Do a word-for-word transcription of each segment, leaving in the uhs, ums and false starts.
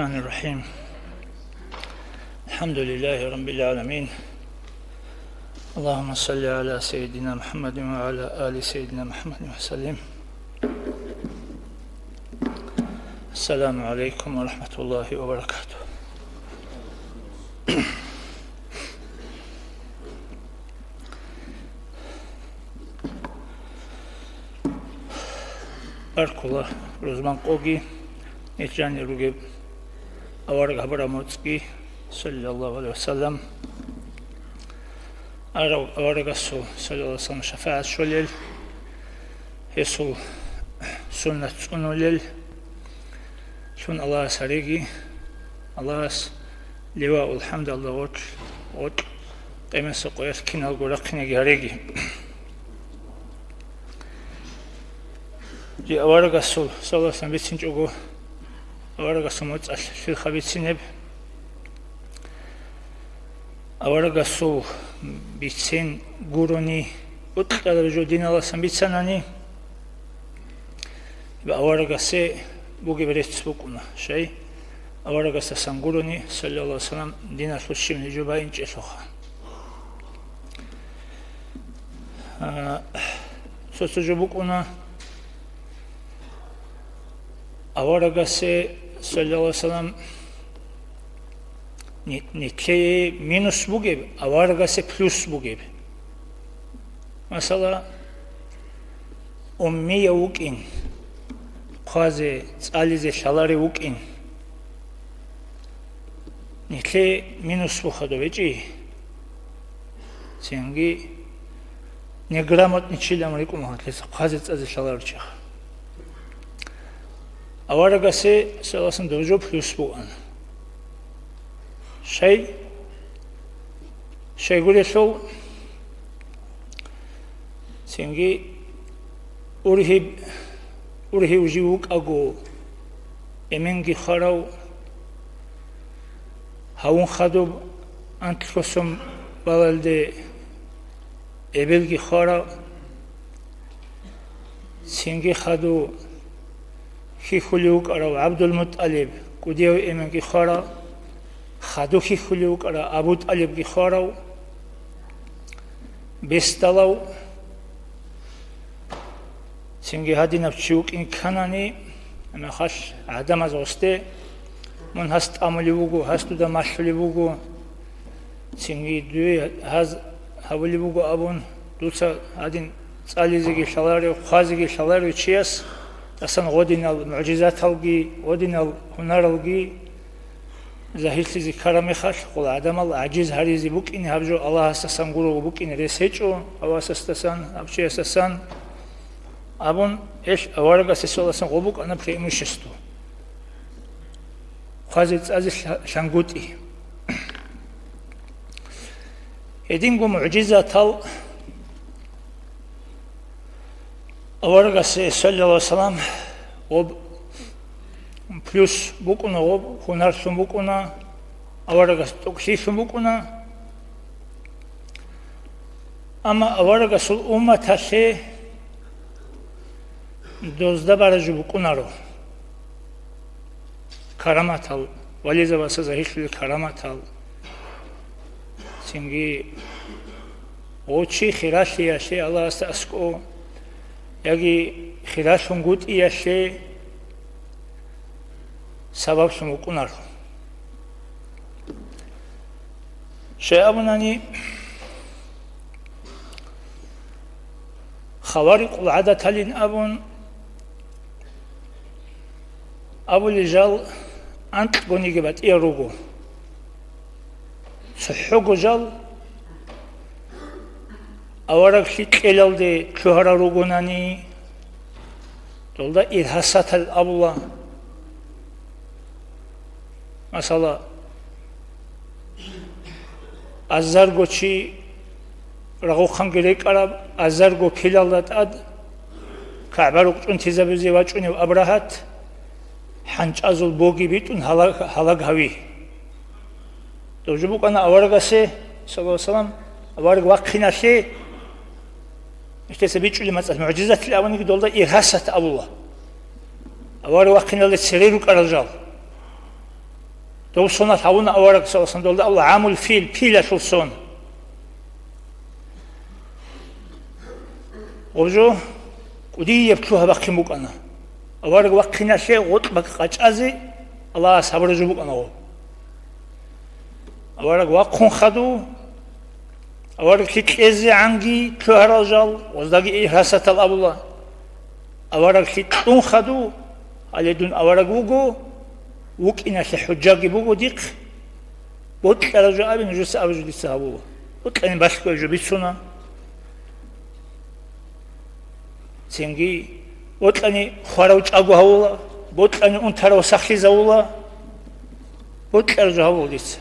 الرحمن الرحيم. الحمد لله رب العالمين. اللهم صل على سيدنا محمد وعلى آل سيدنا محمد وسلم. السلام عليكم ورحمة الله وبركاته. Баркула рузман къоги, нижер жанир ругеб авараг гьабураб моцӀги, саллаллагьу гӀалайгьи ва саллам, аварагасул, саллаллагьу гӀалайгьи ва саллам, шафагӀат щолел, гьесул суннат цӀунулел, лъун Аллагьас гьареги, Аллагьас ливаул хӀамдалда гъоркь, гъоркь къемасеб къоялъ киналго рахъинеги гьареги. Жи аварагасул, саллаллагьу гӀалайгьи ва саллам, бицинчӀого, аварагасул моцӀалъ лъилха бицинеб. Аварагасул бицен гурони, бутӀрулеб жо диналдасан бицанани, аварагасе бугеб рецц букӀуна, щай? Аварагасдасан гурони, саллаллагьу гӀалайгьи ва саллам, диналъул щибниги жо байинчӀелъулха. А, цо-цо жо букӀуна, аварагасе, саллаллагьу гӀалайгьи ва саллам, ни-, нилъее минус бугеб, аварагасе плюс бугеб. Масала, уммияв вукӀин, хъвазе, цӀализе лъаларев вукӀин, нилъее минус буха доб гьечӀи. Цинги неграмотный чилан рикӀкӀун гьанлъица хъвазе-цӀазе лъаларев чи. Аварагасе, саллаллагьу гӀалайгьи ва саллам, доб жо плюс бугӀан. Щай? Щайгурелъул, цинги ургьиб, ургьив жив вукӀаго, эменги хварав, гьавун хадуб анкьго сон балалде эбелги хварав, цинги хадув хьихьулев вукӀарав ГӀабдулмутӀалиб, кӀудияв эменги хварав, хадув хьихьулев вукӀарав Абу ТӀалибги хварав, бесдалав, цинги гьадинаб чи вукӀин кканани, амма хал гӀадамаз гъосде, мун гьас тӀамулев вуго, гьас дуда малъулев вуго, цинги дуе гьаз гьабулеб буго абун, дуца гьадин цӀализеги лъаларев, хъвазеги лъаларев чияс тӀасан гъодинал мугӀжизаталги, гъодинал гьунаралги загьирлъизе ккараб мехалъ, хъула гӀадамал гӀажиз гьаризе букӀине гьаб жо Аллагьасдасан гурого букӀине рес гьечӀо, авасасдасан, гьаб чиясдасан абун, гьелъ аварагасе саллаллагьу гӀалайгьи ва саллам гъо букӀана преимущество. Хъвазе-цӀазе лъа-, лъангутӀи. Гьединго мугӀжизатал аварагасе, саллаллагьу гӀалайгьи ва саллам, гъоб плюс букӀуна, гъоб гьунарлъун букӀуна, аварагас тӀокӀлъилъун букӀуна. Амма аварагасул умматалъе дозда баражу букӀунаро. Караматал, вализабаса загьирлъулел караматал, цинги гъов чи хиралъиялъе Аллагьасда аскӀов, яги хиралъунгутӀиялъе сабаблъун вукӀунаро. Щай абунани, хаварикъул гӀадаталин абун, абулел жал анкьгониги батӀиял руго. ЦохӀого жал авараглъи кьелалде лъугьарал ругонани, долда иргьасатал абула. Масала, азарго чи рагъухъанги рекӀараб, азарго пилалда тӀад КагӀба рукъчӀунтизабизе вачӀунев Абрагьат хӀанчӀазул боги битӀун гьалаг, гьалаг гьави. Дов жо букӀана аварагасе, саллаллагьу гӀалайгьи ва саллам, авараг вахъиналъе, нилъеца бичӀчӀулеб мацӀалъ мугӀжизатил абуниги долда иргьасат абула. Авараг вахъиналде цере рукӀарал жал. Дов соналъ гьавуна авараг, саллаллагьу гӀалайгьи ва саллам, долда абула гӀамул фил, пилалъул сон. Гъоб жо кӀудияб лъугьа-бахъин букӀана. Авараг вахъиналъе гъоркь бакӀ къачӀазе Аллагьас гьабураб жо букӀана гъоб. Авараг вахъун хадув, авараглъи кьезегӀанги лъугьарал жал, гъоздаги иргьасатал абула. Авараглъи кьун хадув, гьале дун авараг вуго, вукӀиналъе хӀужаги буго дихъ, бокьараб жо абе, нужеца абе жо дица гьабула. Бокьани балъго жо бицуна. Цинги бокьани хварав чӀаго гьавула, бокьани унтарав сахлъизавула, бокьараб жо гьавула дица.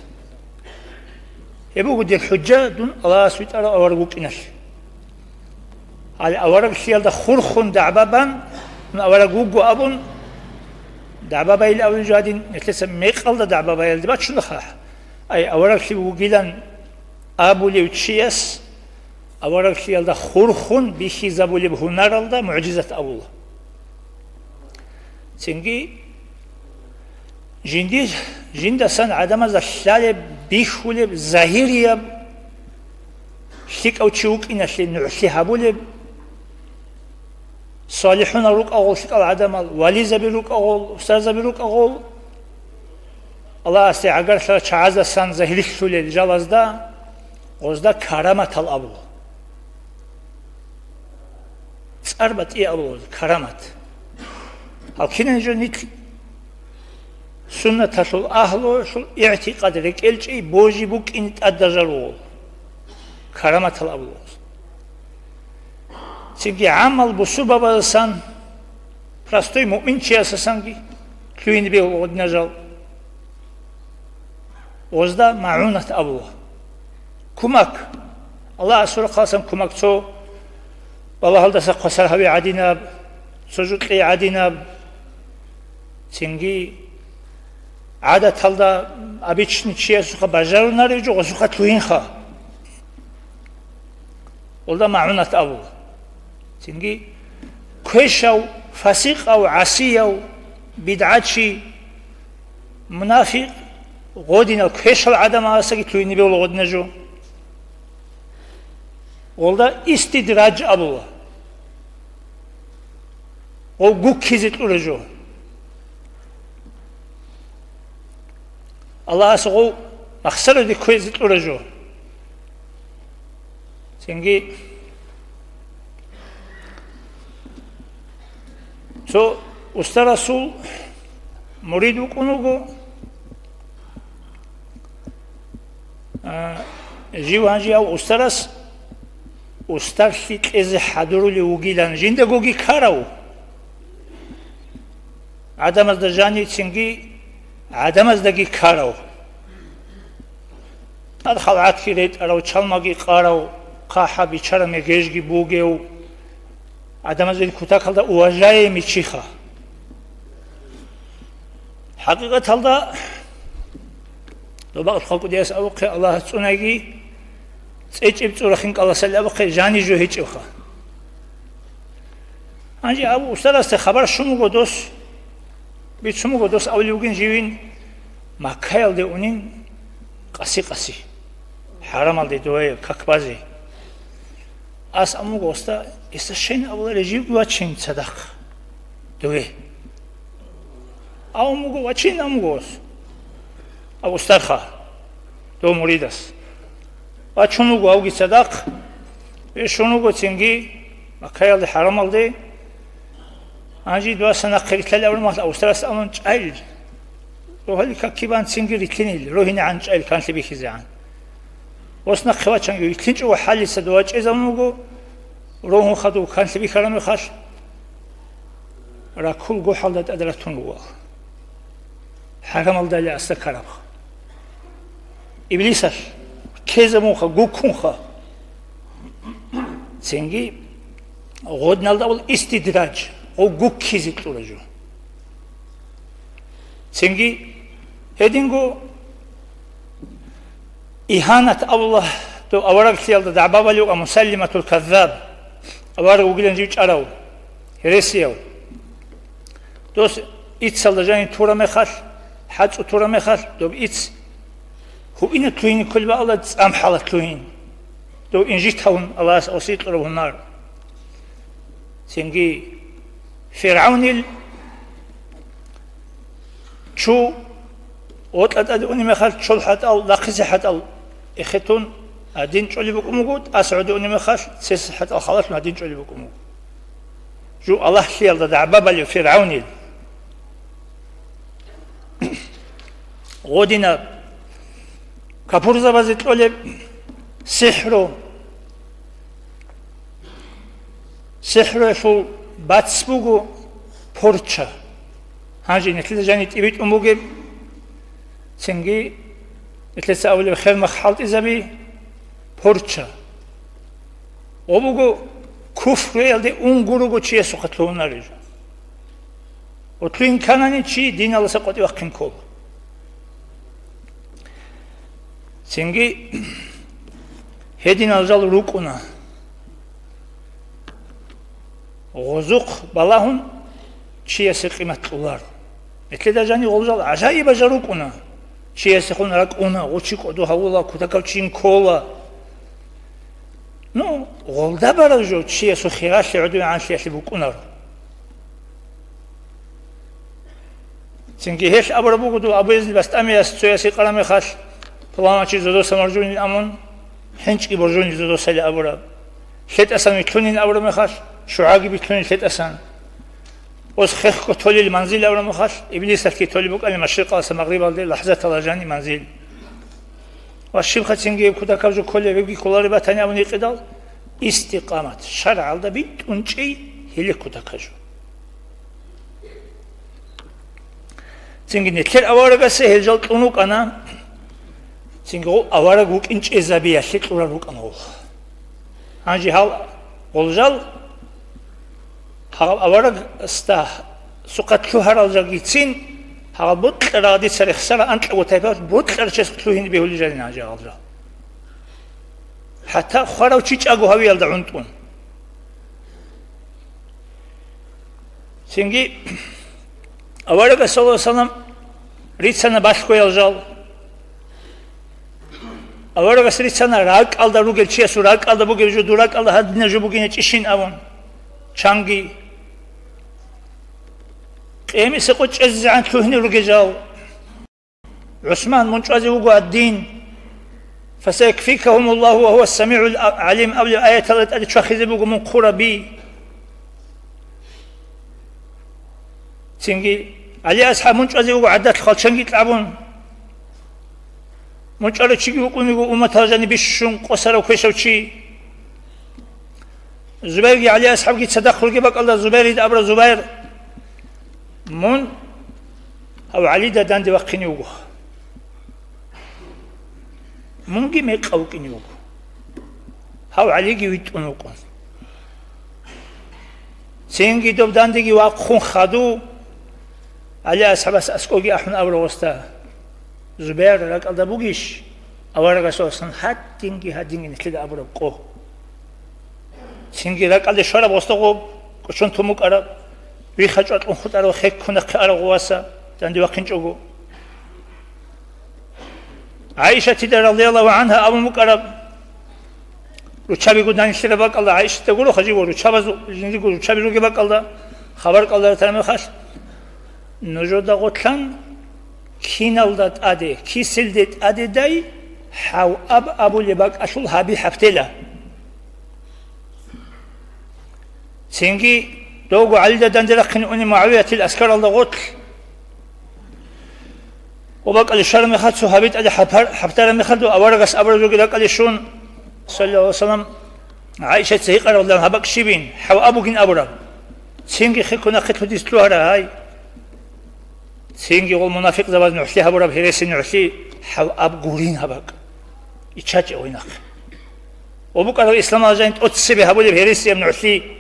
Гьеб буго дир хӀужа дун Аллагьас витӀарав авараг вукӀиналъе. Гьале авараглъиялда хурхун дагӀба бан, дун авараг вуго абун, дагӀба байилан абулеб жо гьадин, нилъеца мекъалда дагӀба баялде бачунаха. Ай, авараглъи вугилан абулев чияс авараглъиялда хурхун бихьизабулеб гьунаралда мугӀжизат абула. Цинги жинди-, жиндасан гӀадамазда лъалеб, бихьулеб, загьирияб, лъикӀав чи вукӀиналъе нугӀлъи гьабулеб, салихӀунал рукӀа гъол лъикӀал гӀадамал, вализаби рукӀа гъол, устарзаби рукӀа гъол, Аллагьасде гӀагарлъарал чагӀаздасан загьирлъулел жалазда, гъозда караматал абула. ЦӀар батӀи абула гъоз, карамат. Гьал кинаб жо нилъ суннаталъул агьлуялъул игӀтикъад рекӀелчӀей божи букӀине тӀадаб жо руго, караматал абула гъоз. Цинги гӀаммал бусурбабазасан, простой муъминчиясасанги лъугьине бегьула гъодинал жал. Гъозда магӀунат абула. Кумак. Аллагьасул рахъаласан кумак, цо балагьалдаса хвасар гьави гӀадинаб, цо жо кьей гӀадинаб. Цинги гӀадаталда обычный чиясухъа бажарунарев жо гъосухъа лъугьинха. Гъолда магӀунат абула. Цинги квешав, фасикъав, гӀасияв, бидгӀачи, мунафикъ, гъодинал квешал гӀадамасаги лъугьине бегьула гъодинал жо. Гъолда истидраж абула. Гъов гуккизе кьура жо. Аллагьас гъов махсараде кквезе кьура жо. Цинги цо устарасул мурид вукӀун вуго, а, жив гьанже гьав устарас устарлъи кьезе хӀадурулев вугилан жиндагоги ккарав. ГӀадамазда жаницинги гӀадамаздаги ккарав. ТӀад халгӀатги ретӀарав, чалмаги къарав, хъахӀаб, бичара мегежги бугев, гӀадамазул кутакалда уважаемый чиха. ХӀакъикъаталда, доба халкъ дияс абухъе Аллагьас цӀунайги, цӀечӀеб цӀурахин кӀаласали абухъе жани жо гьечӀевха. Гьанже абу устарасде хабар щун вуго дос, бицун вуго дос авлиугин живин, Маккаялде унин къаси-къаси, хӀарамалде дугье как базе. Ас амуго оста, эса щайин абуларе живги вачин цадахъ дугье. А амуго вачин амуго ос. А устарха, дов муридас. Вачун вуго авги цадахъ, вешун вуго цинги Маккаялде хӀарамалде. Гьанже дуаса нахъе рилълъали абурмахъ австралас амун чӀайил. Рогьали каккибан цинги рилълъинил, рогьинегӀан чӀайил канлъи бихьизегӀан. Ос нахъе вачанги вилълъинчӀого хӀалица дова чӀезавун вуго, рогьун хадув канлъи бихьараб мехалъ, ракул гохӀалда тӀад ратун вуго. ХӀарамалдали асда карабха. Иблисалъ ккезабунха, гуккунха. Цинги гъодналда ул истидраж, гъов гуккизе кьура жо. Цинги гьединго игьанат Аллагь, дов авараглъиялда дагӀба балев Мусаллиматул Каззаб, авараг вугилан жив чӀарав, гьересияв. Дос иццалда жанив тура мехалъ, ХӀацӀу тураб мехалъ, доб ицц гьуинаб лъугьине кколеб бакӀалда цӀам хӀалат лъугьин. Дов инжит гьавун Аллагьас оситлъураб гьунар. Цинги ФиргӀавнил чу гъотӀа тӀаде унеб мехалъ, чол хӀатӀал, нахъисе хӀатӀал эхетун, гьадин чӀолеб букӀун буго, тӀаса гӀодов унеб мехалъ, цеса хӀатӀал халалъун гьадин чӀолеб букӀун буго. Жо Аллагьлъиялда дагӀба балев ФиргӀавнил. Гъодинаб капурзабазе кьолеб сихӀру. СихӀруялъул бацӀ буго порча. Гьанже нилъеда жани тӀибитӀун бугеб, цинги нилъеца абулеб хермах хӀалтӀизаби, порча. Гъо буго куфруялде унго руго чиясухъа лъугьунарел жо. Гъо лъугьин кканани, чи диналдаса къватӀив вахъин ккола. Цинги гьединал жал рукӀуна. Гъозухъ балагьун чиясе къимат кьоларо. Нилъеда жани гъол жал гӀажаибал жал рукӀуна. Чиясехун ракӀуна, гъо чи кӀодо гьавула, кутакав чи ккола. Ну, гъолда бараб жо чиясул хиралъи гӀодобегӀанлъиялъе букӀунаро. Цинги гьелъ абураб буго, дов Абу Язид БастӀамияс цояс гьикъараб мехалъ, пуланав чи зодоса маржунин абун, хӀинчӀги боржунин зодосали абураб. ЛъетӀасан вилълъунин абураб мехалъ, шугӀаги билълъунин лъетӀасан. Ос хехго толел манзил абураб мехалъ, иблисалъги толеб букӀанин машрикъалдаса магърибалде лахӀзаталда жани манзил. Ва щибха цинги гьеб кутакаб жо кколеб, гьебги кколареб батани абун гьикъидал, истикъамат, шаргӀалда битӀун чӀей гьеле кутакаб жо. Цинги нилъер аварагасе гьел жал кьун рукӀана, цинги гъол авараг вукӀин чӀезабиялъе кьурал рукӀана гъол. Гьанже гьал гъол жал, гьал аварагасда сухъа лъугьарал жагицин, гьал бокьарал дица рехсарал анкьабго тайпа бокьарал чияс лъугьине бегьулел жанин гьанже гьал жал. ХӀатта хварав чи чӀаго гьавиялда гӀунтӀун. Цинги аварагас, саллаллагьу гӀалайгьи ва саллам, рицана балъгоял жал. Аварагас рицана ракӀалда ругел чиясул ракӀалда бугеб жо, дур ракӀалда гьадинаб жо бугинчӀищин абун, чанги. Къиямисе къо чӀезегӀан лъугьине ругел жал. ГӀусман, мун чӀвазе вуго гьадин. «Фасаякфикагьумуллагьу ва гьува ссамигӀул гӀалим» абулеб аяталда тӀаде чвахизе буго мун хъураб би. Цинги, ГӀали асхӀаб, мун чӀвазе вуго гӀадат хвалчанги кьабун. Мун чӀварав чиги вукӀун вуго умматалда жаниб бищун къосарав квешав чи. Зубайрги ГӀали асхӀабги цадахъ ругеб бакӀалда, Зубайрида абураб: «Зубайр, мун гьав ГӀалида данде вахъине вуго. Мунги мекъав вукӀине вуго. Гьав ГӀалиги витӀун вукӀун». Цинги доб дандеги вахъун хадув, ГӀали асхӀабас аскӀовги ахӀун абураб гъосда: «Зубайр, ракӀалда бугищ аварагасул аслан гьадинги гьадинги нилъеда абураб къо?» Цинги ракӀалде щвараб гъосда гъоб кӀочон тун букӀараб, вихачӀва кьун хутӀарав хеккун нахъе арав гъоваса данде вахъинчӀого. ГӀайшатида, радияллагьу гӀангьа, абун букӀараб, руччабиго данилъараб бакӀалда, ГӀайшатида гуро хажи ва руччабазул, жиндирго руччаби ругеб бакӀалда, хабар кӀалда ратараб мехалъ, нужеда гъорлъан киналда тӀаде, киселде тӀадедай гьав аб абулеб бакӀалъул гьаби гьабтела. Цинги довго ГӀалида данде рахъине уни МугӀавиятил аскаралда гъорлъ. Ва бакӀалде щвараб мехалъ цо гьаби тӀаде хӀапар-, хӀаптараб мехалъ дов аварагас абураб жоги ракӀалде щун, саллаллагьу гӀалайгьи ва саллам, ГӀайшаца гьикъаралдан гьаб бакӀ щибин, гьав аб бугин абураб. Цинги хеккун нахъе лъудис лъугьара гьай. Цинги гъол мунафикъзабаз нугӀлъи гьабураб гьереси нугӀлъи гьав аб гурин гьаб бакӀ. ИччачӀев гьой нахъе. Ва букӀараб исламалда жаниб тӀоцебе гьабулеб гьересияб нугӀлъи.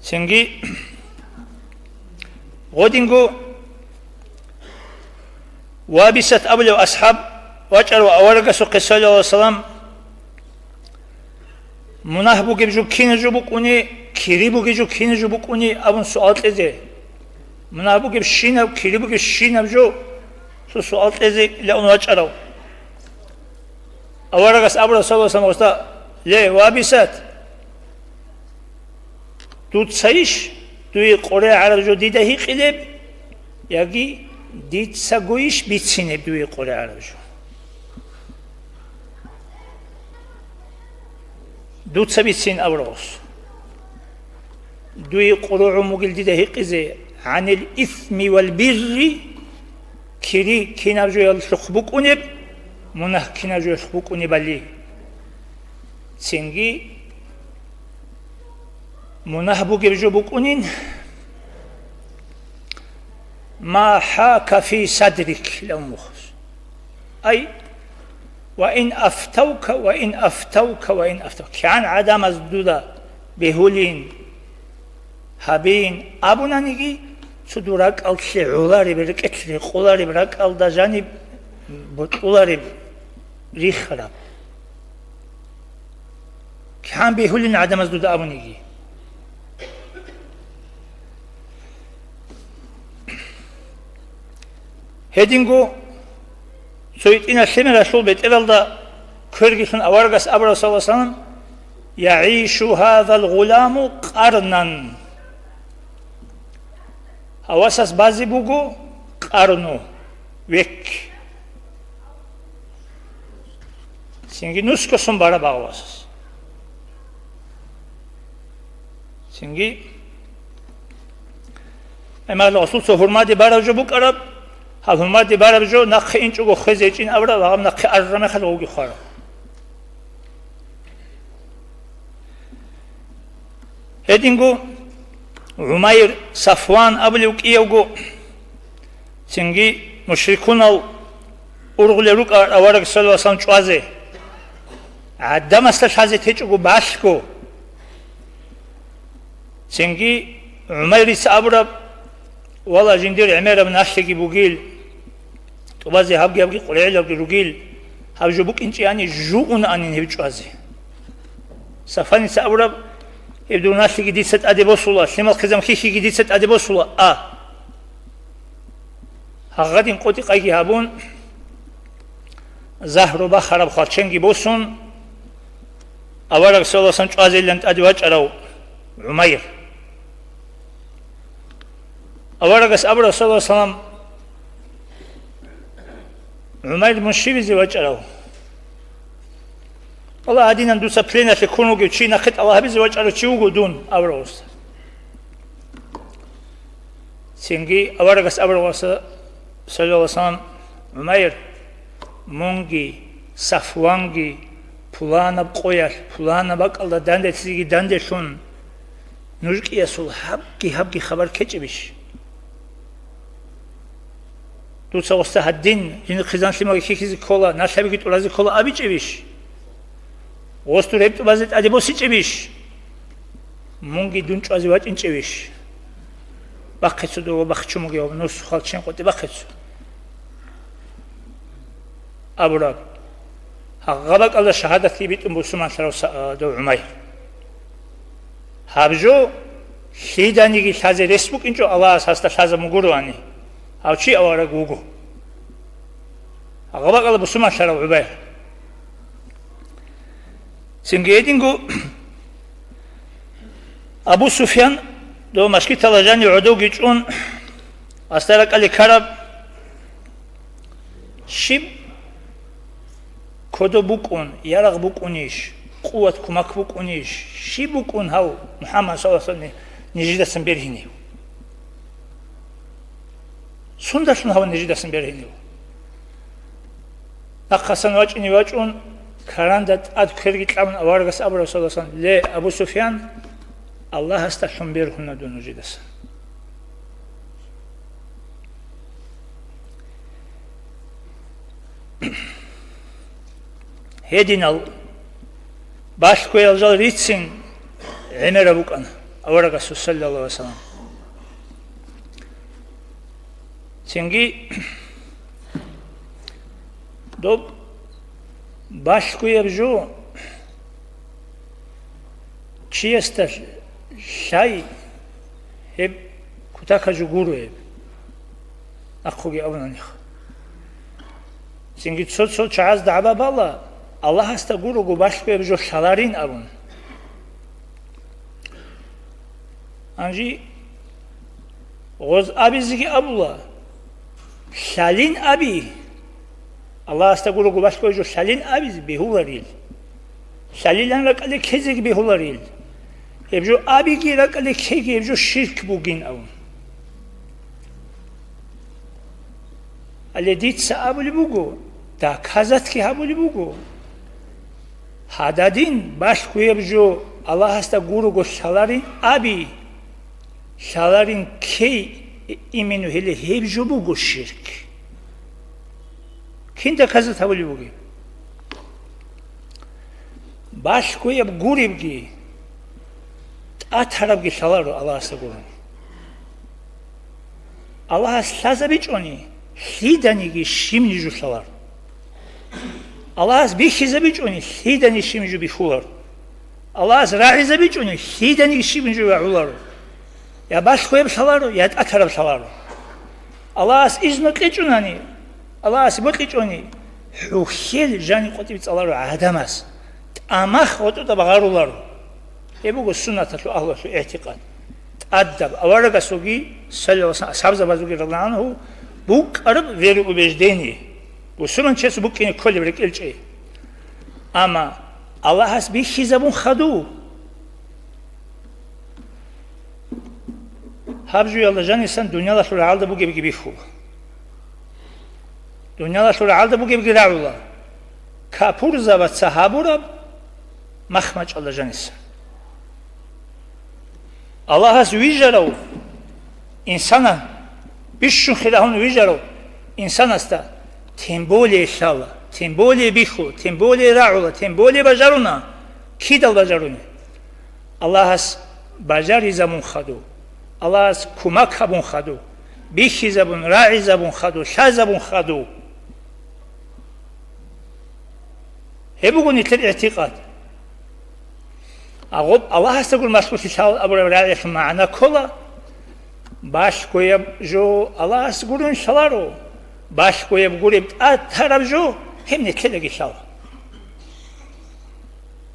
Цинги гъодинго Вабисат абулев асхӀаб вачӀарав аварагасухъе, саллаллагьу гӀалайгьи ва саллам, Мунагь бугеб жо кинаб жо букӀуни, кири бугеб жо кинаб жо букӀуни абун суал кьезе. Мунагь бугебщинаб, кири бугебщинаб жо цо суал кьезе илан вачӀарав. Аварагас абура, саллаллагьу гӀалайгьи ва саллам, гъосда: «Ле, вабисат, дуцайищ дуе къоре гӀараб жо дида гьикъилеб, яги дицагойищ бицинеб дуе къоре гӀараб жо?» Дуца бицин, абураб гъос. Дуе къургӀун бугел дида гьикъизе, гӀанил исми вал бирри, кири кинаб жоялъухъ букӀунеб, мунагь кинаб жоялъухъ букӀунебали. Цинги мунагь бугеб жо букӀунин, ма хӀака фи садрик, лавмухъ. Ай, ва ин афтавка, ва ин афтавка, ва ин афтавка. КигӀан гӀадамаз дуда бегьулин, гьабин абунаниги, цо дур ракӀалъе гӀолареб, рекӀелъ рекъолареб, ракӀалда жаниб бокьулареб, рихараб. КигӀан бегьулин гӀадамаз дуда абуниги. Гьединго цо гьитӀинаб лъимералъул бетӀералда кверги лъун аварагас абураб, саллаллагьу гӀалайгьи ва саллам: «ЯгӀишу гьазал гъуламу къарнан». Гьавасас базе буго къарну, век. Цинги нусго сон бараб гьавасас. Цинги гӀемерал гъосул цо гьурмаде бараб жо букӀараб, гьаб гьурмаде бараб жо нахъе инчӀого хвезе гьечӀин абураб, гьаб нахъе арраб мехалъ гъовги хвараб. Гьединго ГӀумайр Сафван абулев кӀиявго, цинги мушрикунал ургъулел рукӀа авараг, саллаллагьу гӀалайгьи ва саллам, чӀвазе, гӀадамасда лъазе течӀого балъго. Цинги ГӀумайрица абураб: «Вала, жиндир гӀемераб налъиги бугил, тӀубазе гьабги-гьабги къваригӀелалги ругил, гьаб жо букӀинчӀеани, жугьун анин гьев чӀвазе». Сафваница абураб: «Гьеб дур налъиги дица тӀаде босула, лъимал хъизан хьихьиги дица тӀаде босула, а». Гьагъадин къотӀи-къайги гьабун, загьру бахараб хвалченги босун, авараг, саллаллагьу гӀалайгьи ва саллам, чӀвазейилан тӀаде вачӀарав ГӀумайр. Аварагас абураб, саллаллагьу гӀалайгьи ва саллам: «ГӀумайр, мун щибизе вачӀарав?» «Аллагь, гьадинан дуца пленалъе ккун вугев чи нахъе тӀалаб гьабизе вачӀарав чи вуго дун», — абураб гъос. Цинги аварагас абураб гъос, саллаллагьу гӀалайгьи ва саллам: «ГӀумайр, мунги, Сафванги пуланаб къоялъ, пуланаб бакӀалда данделъиги данделъун, нуж кӀиясул гьабги-гьабги хабар ккечӀебищ? Дуца гъосда гьадин, жиндир хъизан-лъималги хьихьизе ккола, налъабиги тӀуразе ккола абичӀебищ? Гъос дур гьеб тӀубазе тӀаде босичӀебищ? Мунги дун чӀвазе вачӀинчӀевищ? Бахъе цо дов ва бахчун бугев нус хвалчен къотӀи бахъе цо», — абураб. Гьагъа бакӀалда шагьадатги битӀун бусурманлъарав са-, дов ГӀумайр. Гьаб жо лъиданиги лъазе рес букӀинчӀо Аллагьас гьасда лъазабун гуроани, гьав чи авараг вуго. Гьагъа бакӀалда бусурманлъарав ГӀумайр. Цинги гьединго Абу Суфьян дов машгитала жанив гӀодовги чӀун, гьасда ракӀалде ккараб щиб кодоб букӀун, ярагъ букӀунищ, къуват-кумак букӀунищ, щиб букӀун гьав МухӀаммад саллаллагьу гӀалайгьи ва саллам нижидасан бергьинев? Сундалъун гьав нижидасан бергьинев? Нахъасан вачӀине вачӀун, каранда тӀад кверги кьабун аварагас абураб, саллаллагьу гӀалайгьи ва саллам: «Ле, Абу Суфьян, Аллагьасда лъун бергьуна дун нужидасан». Гьединал балъгоял жал рицин гӀемераб букӀана аварагасул, саллаллагьу гӀалайгьи ва саллам. Цинги доб балъгояб жо Чиясда лъай гьеб кутакаб жо гуро гьеб, нахъеги абунаниха. Цинги цо-цо чагӀазда гӀаба бала, Аллагьасда гурого балъгояб жо лъаларин абун. Гьанже гъоз абизеги абула, лъалин аби. Аллагьасда гурого балъгояб жо лъалин абизе бегьуларил. Лъалилан ракӀалде ккезеги бегьуларил. Гьеб жо абиги ракӀалде ккеги гьеб жо ширк бугин абун. Гьале дица абулеб буго, доказатги гьабулеб буго. Гьададин балъгояб жо Аллагьасда гурого лъаларин аби, лъаларин ккей, именно гьеле гьеб жо буго ширк. Кин доказат гьабулеб бугеб? Балъгояб гуребги, тӀатарабги лъаларо Аллагьасда гурони. Аллагьас лъазабичӀони, лъиданиги щибниги жо лъаларо. Аллагьас бихьизабичӀони, лъиданиги щибниги жо бихьуларо. Аллагьас рагӀизабичӀони, лъиданиги щибниги жо рагӀуларо. Я балъгояб лъаларо, я тӀатараб лъаларо. Аллагьас изну кьечӀунани, Аллагьас бокьичӀони, хӀухьел жанив къватӀибе цӀаларо гӀадамас, тӀамах гъотӀода багъаруларо. Гьеб буго суннаталъул агьлуялъул игӀтикъад. ТӀадаб аварагасулги, саллаллагьу гӀалайгьи ва саллам, асхӀабзабазулги, радияллагьу гӀангьу, букӀараб вероубеждение. Бусурманчиясул букӀине кколеб рекӀелчӀей. Амма Аллагьас бихьизабун хадув, гьаб жоялда жанисан дуниялалъул рагӀалда бугебги бихьула. Дуниялалъул рагӀалда бугебги рагӀула. Капурзабаца гьабураб махмачӀалда жанисан. Аллагьас вижарав инсана, бищун хирагьун вижарав инсанасда тем более лъала, тем более бихьула, тем более рагӀула, тем более бажаруна, кидал бажаруни. Аллагьас бажаризабун хадув, Аллагьас кумак гьабун хадув, бихьизабун, рагӀизабун хадув, лъазабун хадув. Гьеб буго нилъер игӀтикъад. Агъоб Аллагьасда гуро малъулъи лъала абураб рагӀиялъул магӀна ккола, балъгояб жо Аллагьас гурони лъаларо, балъгояб гуреб тӀатараб жо гьеб нилъедаги лъала.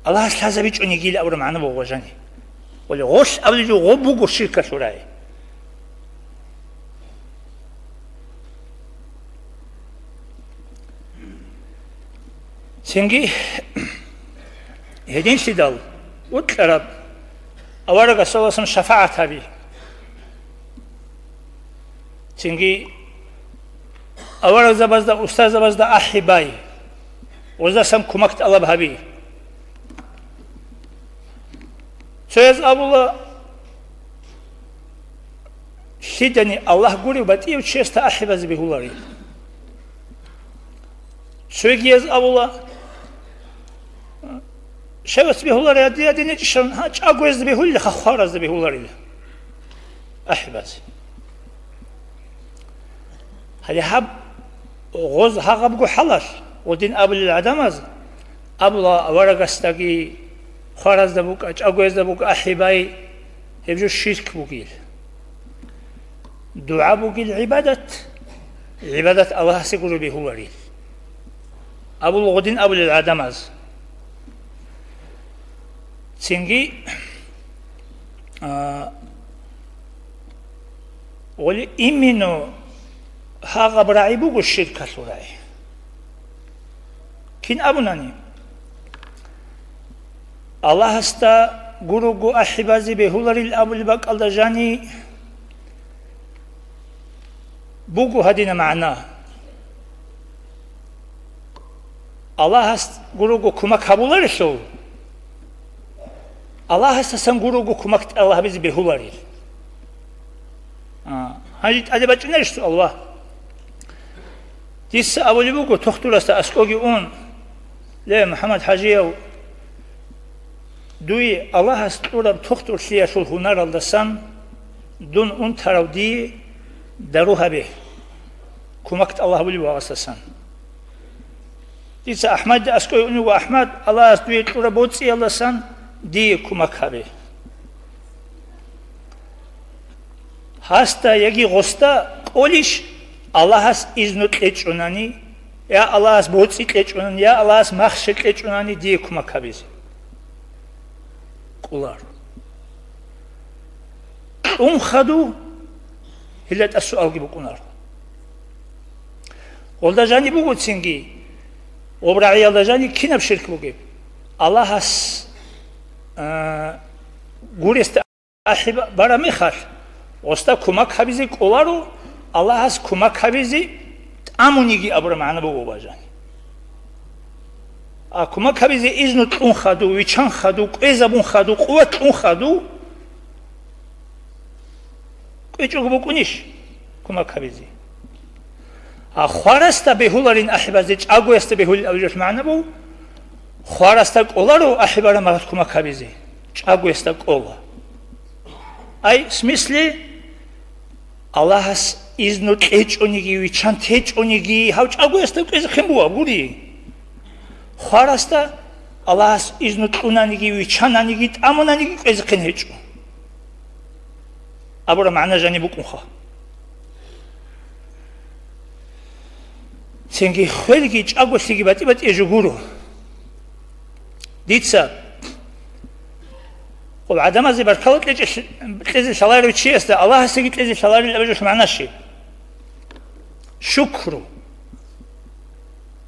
Аллагьас лъазабичӀони гила абураб магӀна буго, ваджани. Гъоле гъолъ абулеб жо гъоб буго ширкалъул рагӀи. Цинги гьединлъидал вукьараб аварагасдасан шафагӀат гьаби. Цинги аварагзабазда, устарзабазда ахӀи бай, гъоздасан кумак тӀалаб гьаби. Цояз абула, лъидани Аллагь гурев батӀияв чиясда ахӀи базе бегьуларел. Цогияз абула, щивас бегьуларел, гьадин, гьадин гьечӀищан, гьа, чӀагоязда бегьулелха, хваразда бегьуларел ахӀи базе. Гьале гьаб гъоз гьагъабго хӀалалъ, гъодин абулел гӀадамаз абула, аварагасдаги, хваразда букӀа, чӀагоязда букӀа ахӀи бай, гьеб жо ширк бугил. ДугӀа бугил гӀибадат, гӀибадат Аллагьасе гуро бегьуларил. Абула гъодин абулел гӀадамаз. Цинги, а, гъоли именно гьагъаб рагӀи буго ширкалъул рагӀи. Кин абунани, Аллагьасда гурого ахӀи базе бегьуларил абулеб бакӀалда жани буго гьадина магӀна. Аллагьас гурого кумак гьабуларелъул, Аллагьасдасан гурого кумак тӀалаб гьабизе бегьуларел. А, гьанже тӀаде бачӀунарищ суал, ва? Дица абулеб буго тухтурасда аскӀоги ун: «Ле, МухӀаммад-хӀажияв, дуе Аллагьас кьураб тухтурлъиялъул гьунаралдасан дун унтарав дие дару гьабе, кумак тӀалаб гьабулеб вагъасдасан». Дица АхӀмадида аскӀой унев ва: «АхӀмад, Аллагьас дуе кьураб боцӀиялдасан дие кумак гьабе. Гьасда яги гъосда кӀолищ Аллагьас изну кьечӀунани, я Аллагьас боцӀи кьечӀунани, я Аллагьас махщел кьечӀунани дие кумак гьабизе? Кьоларо. Кьун хадув гьелда тӀад суалги букӀунаро. Гъолда жаниб буго цинги, гъоб рагӀиялда жаниб кинаб ширк бугеб? Аллагьас, а, гуресда ахӀи ба-, бараб мехалъ, гъосда кумак гьабизе кӀоларо, Аллагьас кумак гьабизе тӀамуниги абураб магӀна буго, бажани. А кумак гьабизе изну кьун хадув, виччан хадув, кӀвезабун хадув, къуват кьун хадув, кӀвечӀого букӀунищ кумак гьабизе? А хварасда бегьуларин ахӀи базе, чӀагоясда бегьулин абулеб магӀна буго, хварасда кӀоларо ахӀи бараб мехалъ кумак гьабизе, чӀагоясда кӀола. Ай, в смысле, Аллагьас изну кьечӀониги, виччан течӀониги, гьав чӀагоясда кӀвезехъин бугеб гури. Хварасда Аллагьас изну кьунаниги, виччананиги, тӀамунаниги кӀвезехъин гьечӀо абураб магӀна жаниб букӀунха. Цинги хвелги чӀаголъиги батӀи-батӀияб жо гуро. Дица гъоб гӀадамазе баркала кьечӀел-, кьезе лъаларев чиясда Аллагьасдаги кьезе лъаларин абулеб магӀна щиб? Шукру.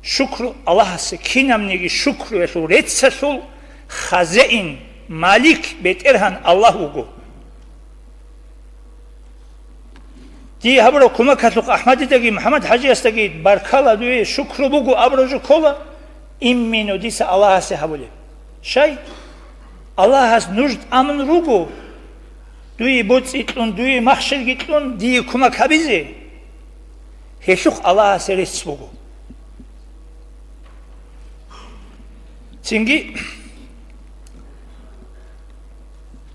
Шукру Аллагьасе, кинабниги шукруялъул, реццалъул хазеин, малик, бетӀергьан Аллагь вуго. Дие гьабураб кумакалъухъ АхӀмадидаги МухӀаммад ХӀажиясдаги баркала, дуе шукру буго абураб жо ккола, именно дица Аллагьасе гьабулеб. Щай? Аллагьас нуж тӀамун руго, дуе боцӀи кьун, дуе махщелги кьун, дие кумак гьабизе. Гьелъухъ Аллагьасе рецц буго. Цинги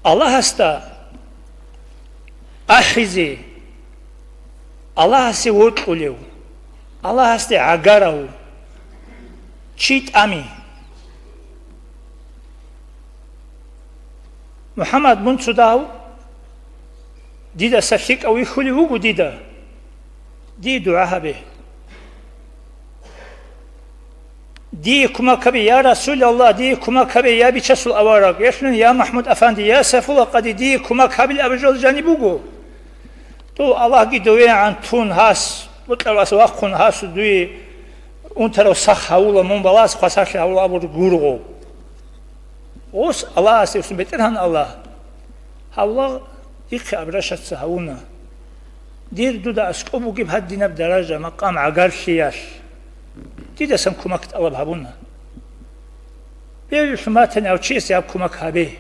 Аллагьасда ахӀизе, Аллагьасе вокьулев, Аллагьасде гӀагарав чи тӀами. МухӀаммад, мун цо дагьав дидаса лъикӀав вихьулев вуго дида, дие дугӀа гьабе. Дие кумак гьабе, я Расулаллагь, дие кумак гьабе, я Бичасул авараг, ялъун, я МахӀмуд-афанди, я Сайфулла-къади, дие кумак гьабил абураб жо жаниб буго. Дов Аллагьги довегӀан тун гьас, бутӀарав ас вахъун гьасу дуе унтарав сах гьавула, мун балагьас хвасарлъи гьавула абур гургъу. Ос Аллагьасе усун, БетӀергьан Аллагь, гьавла дихъе абрашаца гьавуна. Дир дуда аскӀоб бугеб гьадинаб даража, макъам, гӀагарлъиялъ. Дидасан кумак тӀалаб гьабуна. Бер лъуматани гьав чиясе гьаб кумак гьабе,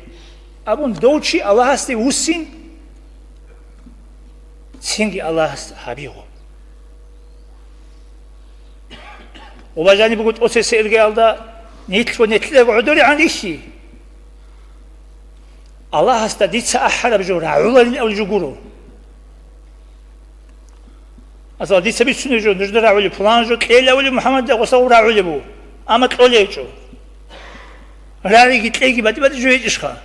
абун, дов чи Аллагьасде вуссин, цинги Аллагьас гьабигъо. Убажани буго тӀоцесергиялда нилъго нилъедаго гӀодоригӀан рихьи. Аллагьасда дица ахӀараб жо рагӀуларин абулеб жо гуро. Масала, дица бицунеб жо, нужда рагӀулеб, пулан жо кьела абулеб, МухӀаммадида гъосда рагӀулеб буго, амма кьолеб гьечӀо. РагӀиги кьеги батӀи-батӀи жо гьечӀищха?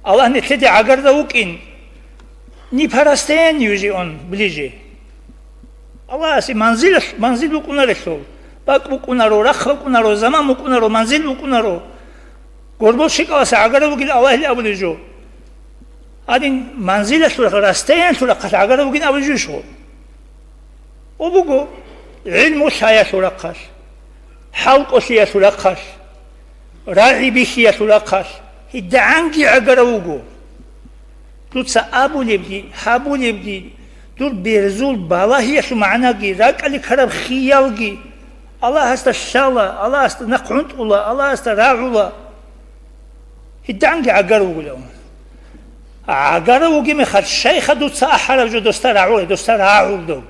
Аллагь нилъеде гӀагарда вукӀин, не по расстоянию же он ближе. Аллагьасе манзилалъ-, манзил букӀунарелъул, бакӀ букӀунаро, рахъ букӀунаро, заман букӀунаро, манзил букӀунаро. Горбол шикӀаласа гӀагарав вугин Аллагьил абулеб жо. Гьадин манзилалъул рахъ-, расстояниялъул рахъалъ гӀагарав вугин абулеб жо ищ гъо? О буго, гӀилму лъаялъул рахъалъ, хӀалкӀолъиялъул рахъалъ, рагӀи бихьиялъул рахъалъ, гьидагӀанги гӀагарав вуго. Дуца абулебги, гьабулебги, дур берзул балагьиялъул магӀнаги, ракӀалде ккараб хиялги, Аллагьасда лъала, Аллагьасда нахъ гӀунтӀула, Аллагьасда рагӀула. Гьиданги гӀагар вугулев. ГӀагар вугеб мехалъ, щайха дуца ахӀараб жо досда рагӀулеб, досда рагӀулеб?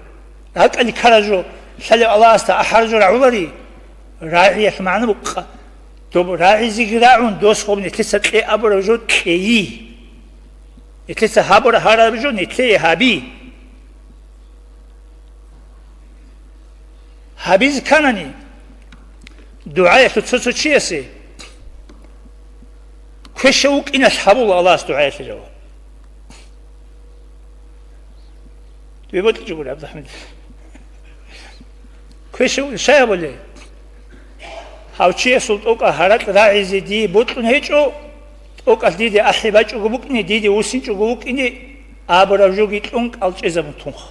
РакӀалде ккараб жо лъалеб Аллагьасда ахӀараб жо рагӀулари? РагӀиялъ магӀна букӀа. Доб рагӀизеги рагӀун, дос гъоб нилъеца кье абураб жо кьейи. Нилъеца гьабура гьараб жо нилъее гьаби. Гьабизе кканани, дугӀаялъул цо-цо чиясе, Квешав вукӀиналъ гьабула Аллагьас дугӀаялъе жаваб. Дие бокьичӀого, ГӀабдулрахӀман. Квешав щай абулеб? Гьав чиясул тӀокӀаб гьаракь рагӀизе дие бокьун гьечӀо, тӀокӀалъ диде ахӀи бачӀого букӀине, диде вуссинчӀого вукӀине абураб жоги кьун кӀалчӀезабун тунха.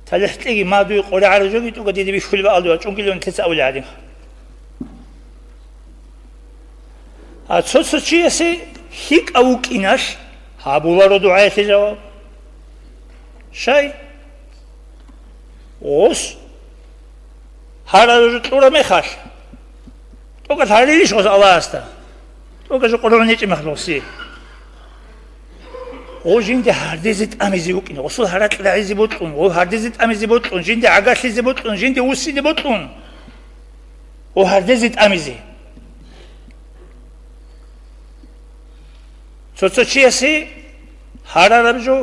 ТалихӀ кьеги, ма дуе къоригӀараб жоги тӀокӀаб диде бихьулеб бакӀалде вачӀунгилан нилъеца абулеб гӀадин. А цо-цо чиясе лъикӀав вукӀиналъ гьабуларо дугӀаялъе жаваб. Щай? Гъос гьарараб жо кьураб мехалъ, тӀокӀалъ гьарилищ гъос Аллагьасда? ТӀокӀаб жо къоргьун гьечӀеб мехалъ гъосие. Гъов жинде гьардезе тӀамизе вукӀине, гъосул гьаракь рагӀизе бокьун, гъов гьардезе тӀамизе бокьун, жинде гӀагарлъизе бокьун, жинде вуссине бокьун. Гъов гьардезе тӀамизе. Цо-цо чиясе гьарараб жо,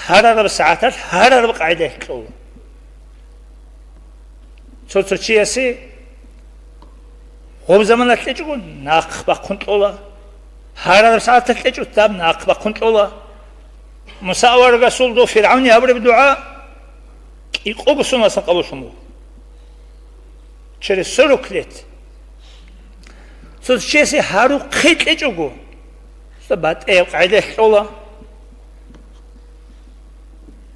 гьарараб сагӀаталъ, гьарараб къагӀидаялъ кьола. Цо-цо чиясе гъоб заманалъ кьечӀого нахъ бахъун кьола, гьарараб сагӀаталъ кьечӀого даб нахъ бахъун кьола. Муса аварагасул дов ФиргӀавни гьабураб дугӀа кӀикъого соналъан къабуллъун буго. Через сорок лет. Цо чиясе гьарухъе кьечӀого, цо батӀияб къагӀидаялъ кьола.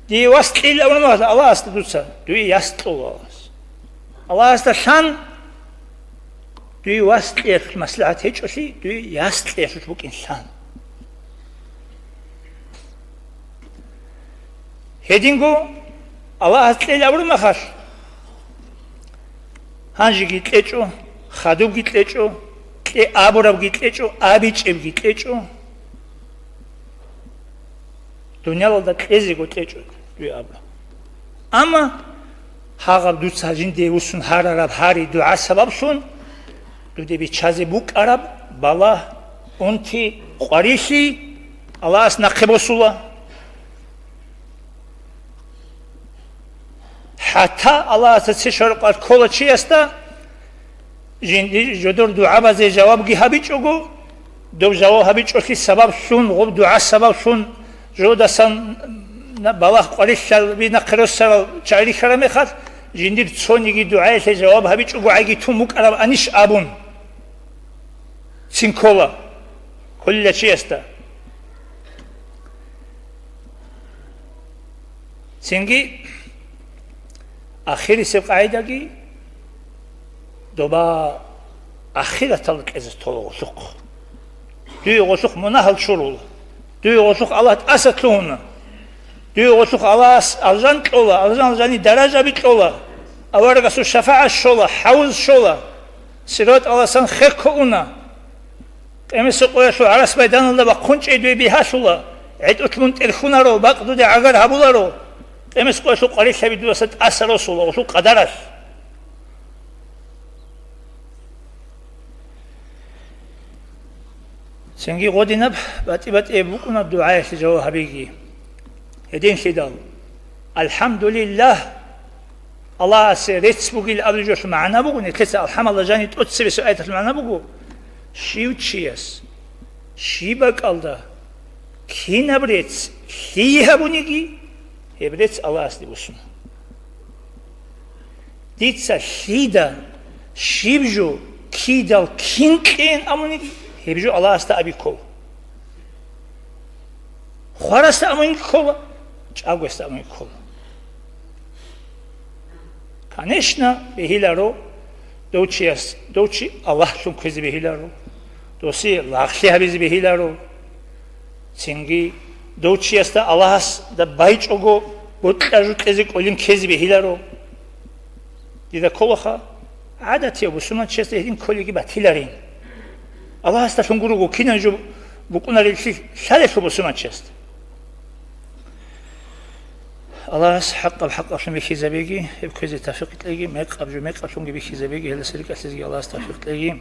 Дие вас кьейилан абураб мехалъ Аллагьасда дуца, дуе яс кьола Аллагьас. Аллагьасда лъан, дуе вас кьеялъул маслахӀат гьечӀолъи, дуе яс кьеялъулъ букӀин лъан. Гьединго Аллагьас кьейилан абураб мехалъ, гьанжеги кьечӀо, хадубги кьечӀо, кье абурабги кьечӀо, абичӀебги кьечӀо, дуниялалда кьезего кьечӀо дуе абураб. Амма гьагъаб дуца жинде вуссун гьарараб гьари-дугӀа сабаблъун, дуде биччазе букӀараб балагь, унти, къварилъи Аллагьас нахъе босула. ХӀатта Аллагьасда цебе щвараб къварилъ ккола чиясда, жинди-, жодор дугӀабазе жавабги гьабичӀого, доб жаваб гьабичӀолъи сабаблъун, гъоб дугӀа сабаблъун, жодасан на-, балагь къварилъаби нахъе росарал чагӀи рихьараб мехалъ, жиндир цониги дугӀаялъе жаваб гьабичӀого гӀайги тун букӀарабанищ абун цин ккола кколила чиясда. Цинги ахирисеб къагӀидаги доба ахираталда кьезе тола гъолъухъ. Дуе гъолъухъ мунагьал чурула. Дуе гъолъухъ Аллагь тӀаса лъугьуна. Дуе гъолъухъ Аллагьас алжан кьола, алжан-алжани даражаби кьола. Аварагасул шафагӀат щола, хӀавз щола. Сираталдасан хехго уна. Къемесул къоялъул гӀарас майданалда бахъун чӀей дуе бигьалъула, гӀетӀулъ мун тӀерхьунаро, бакъ дуде гӀагар гьабуларо, къемесул къоялъул къварилъаби дудаса тӀаса росула гъолъул къадаралъ. Цинги гъодинаб батӀи-батӀияб букӀуна дугӀаялъе жаваб гьабиги. Гьединлъидал, «АлхӀамдулиллагь», Аллагьасе рецц бугил абулеб жоялъул магӀна буго, нилъеца алхӀамалда жани тӀоцебесеб аяталъул магӀна буго, щив чияс, щиб бакӀалда, кинаб рецц, лъие гьабуниги, гьеб рецц Аллагьасде бусуна. Дица лъида, щиб жо, кидал, кин кьеян абуниги, гьеб жо Аллагьасда аби ккола. Хварасда амун ккола, чӀагоясда амун ккола. Конечно, бегьиларо, дов чияс, дов чи Аллагьлъун кквезе бегьиларо, досие лагълъи гьабизе бегьиларо. Цинги дов чиясда Аллагьасда байчӀого бокьа жо кьезе кӀолин ккезе бегьиларо. Дида кколаха, гӀадатияв бусурманчиясда гьедин кколеги батиларин. Аллагьасдалъун гурого кинаб жо букӀунареллъи лъалелъул бусурманчиясда. Аллагьас хӀакъаб хӀакъалъун бихьизабеги, гьеб кквезе тавфикъ кьеги, мекъаб жо мекъалъунги бихьизабеги, гьелдаса рикӀкӀалъизеги Аллагьас тавфикъ кьеги.